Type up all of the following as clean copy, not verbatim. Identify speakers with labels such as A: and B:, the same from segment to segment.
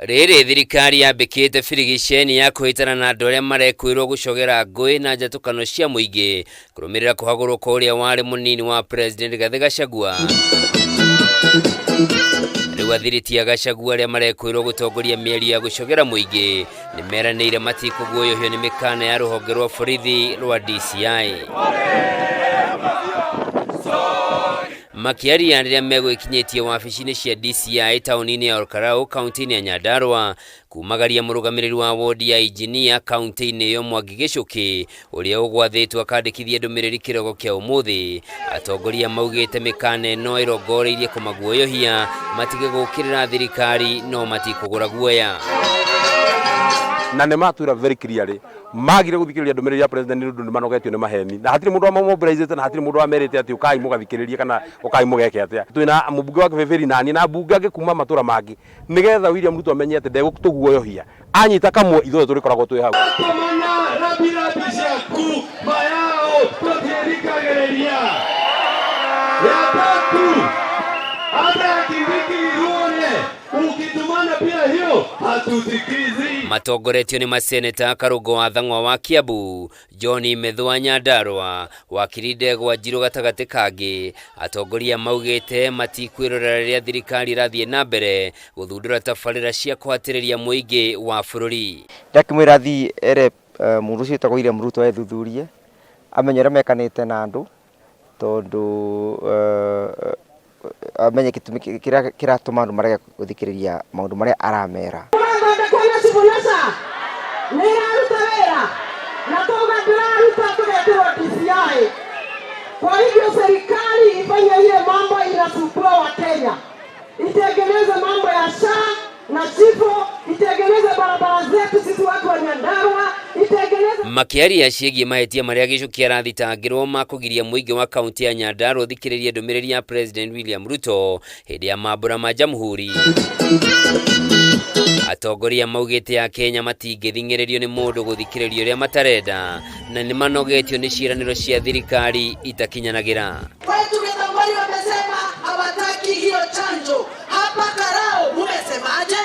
A: Rĩrĩ thirikari yambĩkĩte birigiceni ya kũhĩtana na andũ arĩa marekwĩrwo gũcogera ngũĩ na njatũkano cia mũingĩ kũrũmĩrĩra kũhagũrwo kwa ũrĩa warĩ mũnini wa President Rigathĩ Gachagua. Rĩu athiriti a Gachagua arĩa marekwĩrwo gũtongoria mĩario ya gũcogera mũingĩ nĩ meranĩire matikũguoyohio nĩ mĩkana ya rũhonge rwa borithi rwa DCI. Makĩaria rĩrĩa megwĩkinyĩtie wabici-inĩ cia DCI taũni-inĩ ya Olkalau kaunti-inĩ ya Nyandarua kumagaria mũrũgamĩrĩri wa wodi ya injinia kaunti-inĩ ĩyo Mwangi Gĩchũkĩ ũrĩa ũgwathĩtwo akandĩkithie ndũmĩrĩri kĩroko kĩa ũmũthĩ. Atongoria maugĩte mĩkana ĩno ĩrongoreirie kũmaguoyohia matige gũkĩrĩra thirikari no matikũgũra guoya.
B: Na nĩ matwĩra very clearly magire gũthikĩrĩria ndũmĩrĩri ya president nĩ ũndũ nĩ manogetio nĩ maheni na hatirĩ mũndũ wamamobilizĩte na hatirĩ mũndũ wamerĩte atĩ ũkai mũgathikĩrĩrie kana ũkai mũgeke atĩa. Twĩna mũmbunge wa Kĩbĩbĩri na niĩ na ambunge angĩ kuma matũra mangĩ nĩgetha William Ruto amenye atĩ ndegũtũguoyohia anyita kamwe ithuothe tũrĩkoragwo twĩ hau.
C: Tũmana rambirambi ciaku mayao tũtiĩthikagĩrĩria. Ya tatu, hata Kindiki Ruone ukitumana pia hiyo hatusikizi.
A: Matongoretio nĩ maseneta Karũngo wa Thang'wa wa Kiambu, John Methua Nyandarua, Wakiri Ndegwa Njirũ gatagatĩ kangĩ, atongoria maugĩte matikwĩrorera rĩrĩa thirikari ĩrathiĩ na mbere gũthundũra tabarĩra cia kũhatĩrĩria mũingĩ wa bũrũri.
D: Ndakĩmwĩra athiĩ ere mũndũ ũcio wĩtagwo William Ruto ethuthurie, amenye ũrĩa mekanĩte na andũ, tondũ amenye gĩtũmi kĩrĩa kĩratũma andũ marege gũthikĩrĩria maũndũ marĩa aramera.
E: Ũrathondekwo na Subulusha nĩ ĩraruta wĩra na twauga ndĩraruta tũgetĩrwo DCI. Kwa hivyo serikali ifanye ile mambo inasumbua wa Kenya, itengeneze mambo ya SHA na chifu, itengeneze barabara zetu sisi watu wa Nyandarua, itengeneze
A: Makĩaria ciĩgiĩ mahĩtia marĩa Gĩchũki arathitangĩrwo ma kũgiria mũingĩ wa kaunti ya Nyandarua ũthikĩrĩrie ndũmĩrĩri ya President William Ruto hĩndĩ ya mambũra ma Jamhuri. Atongoria maugĩte Akenya matingĩthing'ĩrĩrio nĩ mũndũ gũthikĩrĩria ũrĩa matarenda na nĩ manogetio nĩ ciĩranĩro cia thirikari itakinyanagĩra.
E: Kwetu Githongori wamesema hawataki hiyo chanjo. Hapa Karao mumesemaje?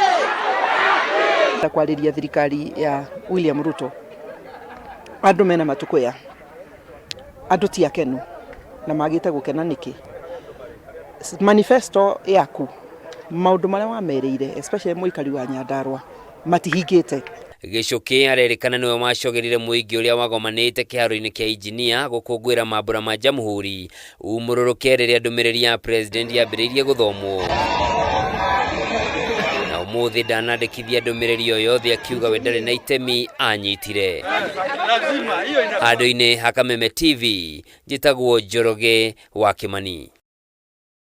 F: Kwarĩria thirikari ya William Ruto andũ mena matukuya andũ ti akenu na magĩte gũkena nĩkĩ manifesto yaku maũndũ marĩa wamerĩire especially mũikari wa Nyandarua matihingĩte.
A: Gĩchũkĩ arerĩkana nĩwe wacogerire mũingĩ ũrĩa wagomanĩte kĩharo-inĩ kĩa injinia gũkũngũĩra mambũra ma Jamhuri umũrũrũke rĩrĩa ndũmĩrĩri ya president yambĩrĩirie gũthomwo. Na ũmũthĩ ndanandĩkithia ndũmĩrĩri o yothe akiuga we ndarĩ na itemi anyitire. Handũ-inĩ ha Kameme TV, njĩtagwo Njoroge wa Kĩmani.